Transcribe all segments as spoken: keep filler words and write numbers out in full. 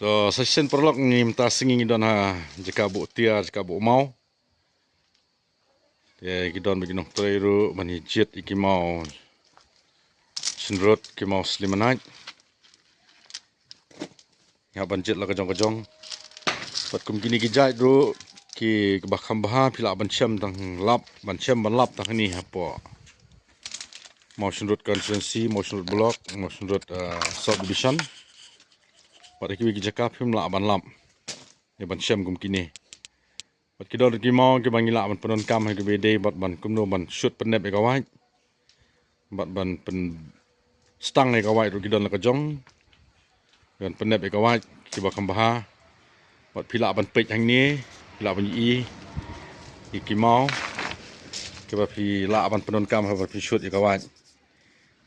To sa shisien paralok, ngi mynta sngi ngi don ha jaka buh tiar, jaka buh maw. Te ki don bad ki nongtrei ruh ban ïa jied ïa ki maw shynrut, ki maw slimanait. Ngi hap ban jied la ka jong ka jong. Bad kum kine ki jait ruh kiba kham bha phi lah ban shem tang lap, ban shem ban lap tang hangne hapoh Mawshynrut constituency, Mawshynrut block, Mawshynrut, ah, sub division. Bad ha kiwei ki jaka phim lah ban lap ïa ban shem kum kine. Bad ki don ruh ki maw kiba ngi lah ban pyndonkam ha kaba ïadei bad ban kumno ban shoot pynnep ïa ka wait. Bad ban pynstang ïa ka wait ruh ki don la ka jong. Ban pynnep ïa ka wait kiba kham bha. Bad phi lah ban peit hangne, phi lah ban ïohi ïa ki maw kiba phi lah ban pyndonkam haba phi shoot ïa ka wait.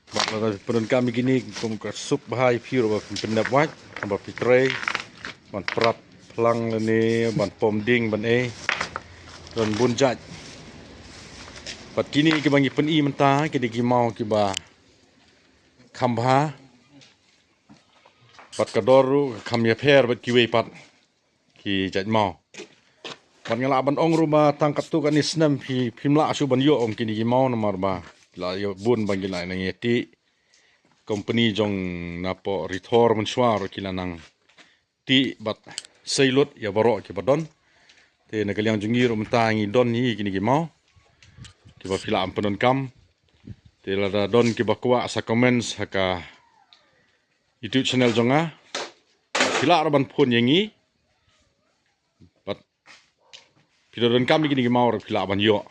Bad lada phi pyndonkam ïa kine kum ka suk bha ïa phi ruh ba phi pynnep wait, ba phi trei ban prat phlang lane ban pom ding ban ei, don bun jait. Bad kine kiba ngi pyni mynta kine ki maw kiba kham bha. Bad ka dor ruh kham ïapher bad kiwei pat ki jait maw. Bad nga lah ban ong ruh ba tang katto katne snem phi, phim lah shuh ban ïoh kum kine ki maw namar ba la ïoh bun ba ngi la nang ïa tih. Company jong napoh Ri Thor mynshuwa ruh ki la nang tih bad sei lut ïa baroh kiba don. Te na ka liang jong ngi ruh mynta ngi don hi kine ki maw kiba phi lah ban pyndonkam. Te lada don kiba kwah sa comments ha ka YouTube channel jong nga. Phi lah ruh ban phone ïa ngi. Bad phi donkam ïa kine ki maw ruh phi lah ban ïoh.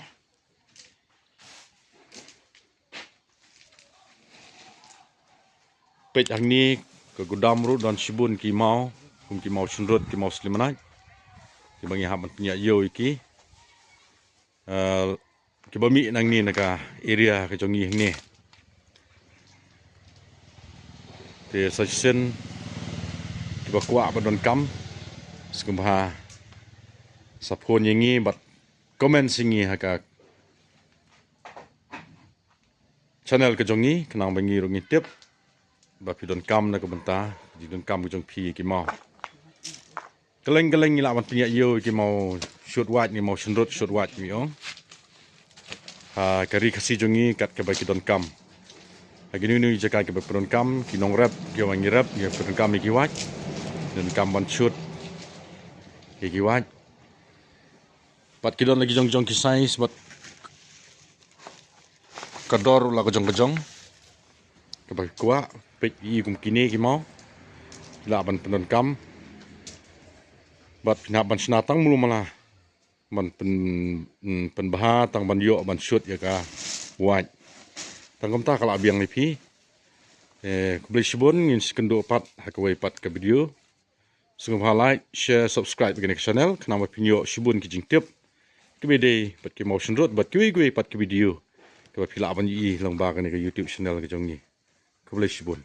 Peit hangne ka gudam ruh don shibun ki maw kum ki maw shynrut, ki maw slimanait. Kiba ngi hap ban pynïaid ïew ïa ki. Ah, kiba mih nangne na ka area ka jong ngi hangne. Te sa shisien kiba kwah ban donkam sngewbha sa phone ïa ngi bad comment ïa ngi ha ka channel ka jong ngi khnang ba ngi ruh ngin tip ba phi donkam na ka bynta jingdonkam ka jong phi ïa ki maw. Kylleng kylleng ngi lah ban pynïaid ïew ïa ki maw shoot wait, ngi maw shynrut shoot wait ngi ong. Ha ka ri Khasi jong ngi kat kaba ki donkam. Ha kino kino ki jaka kiba pyndonkam, ki nongrep kiba ngi rep, ngi pyndonkam ïa ki wait. Donkam ban shoot ïa ki wait. Bad ki don la ki jong jong ki size bad ka dor la ka jong ka jong. Kaba kwah peit ïa kum kine ki maw lah ban pyndonkam. Bad phin hap ban shna tang mulu mala ban pyn, mm, pynbha tang ban ïoh ban shoot ïa ka wait. Tang kumta ka lah biang ïa phi. Eh, khublei shibun, ngin sa ïakynduh pat ha kawei pat ka video. Sngewbha like, share, subscribe ïa kane ka channel khnang ba phin ïoh shibun ki jingtip kiba dei bad ki maw shynrut bad kiwei kiwei pat ki video kiba phi lah ban ïohi lyngba kane ka YouTube channel ka jong ngi. Khublei shibun.